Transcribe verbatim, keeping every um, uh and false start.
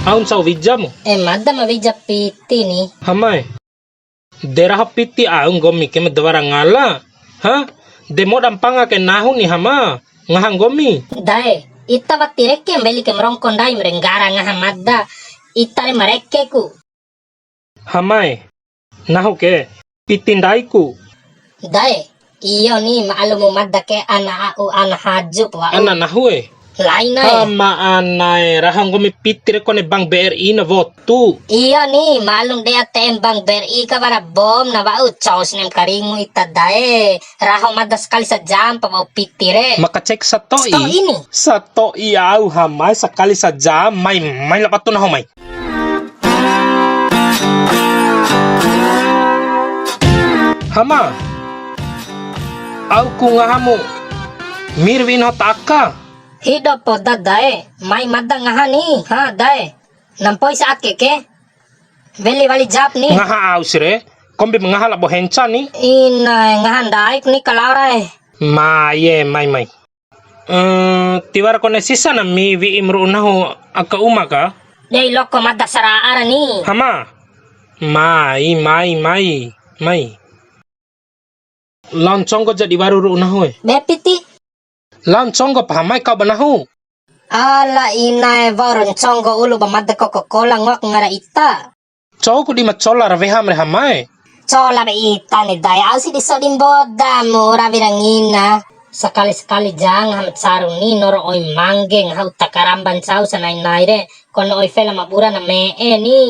Au ncau wijamu? E, mada ma wija piti ni. Hamae. De raho piti au nggomi ke ma da wara ngala. Ha? De moda mpanga ke nahu ni Hama. Ngaha nggomi. Dae, ita wati reke mbeli ke ma rongko ndaim re nggara ngaha mada. Ita re ma reke ku. Hamae. Nahu ke. Piti ndaiku. Dae, iyo ni, ma'lumu mada ke ana au ana haju pa wa'u. Ana nahu e. Laina e. Hama ana e, raho nggomi piti re kone Bank B R I na wotu. Iyo ni, ma'lum de A T M Bank B R I ka wara bom na wa'u, caus nem karingu ita dae. Raho mada sakali sajam pa wa'u piti re. Maka cek sato'i. Sato'i ni. Sato'i au Hamae sakali sajam, mai, mai la batu nahu mai. Hama, au ku ngahamu, mir wina taka. Hido poda dae, mai mada ngaha ni, ha dae. Nampoi sa ake ke. Weli wali jap ni. Ngaha au si re, kombi ma ngaha labo henca ni. Ina, ngaha ndaik ni kalaura e. Mai e, mai, mai. Eh, tiwara kone sisa na mi wi'im ru'u nahu aka uma ka? Dei loko mada sara'a ra ni. Hama. Mai, mai, mai, mai. Lao nconggo jadi waru ru'u nahu e. Be piti. Lao nconggo pa Hamae kau ba nahu. Ala ina e, wa'ur nconggo ulu ba mada Coca-Cola ngoak ngara ita. Cou ku di ma cola ra weham re Hamae. Cola ba ita ni dae, au si di sodi mboda mu rawi ra ngina. Sakali-sakali jang ham caru ni noro oi mangge ngaha uta karamba ncau sanai-nai re. Kono oi fela ma bura na me'e ni.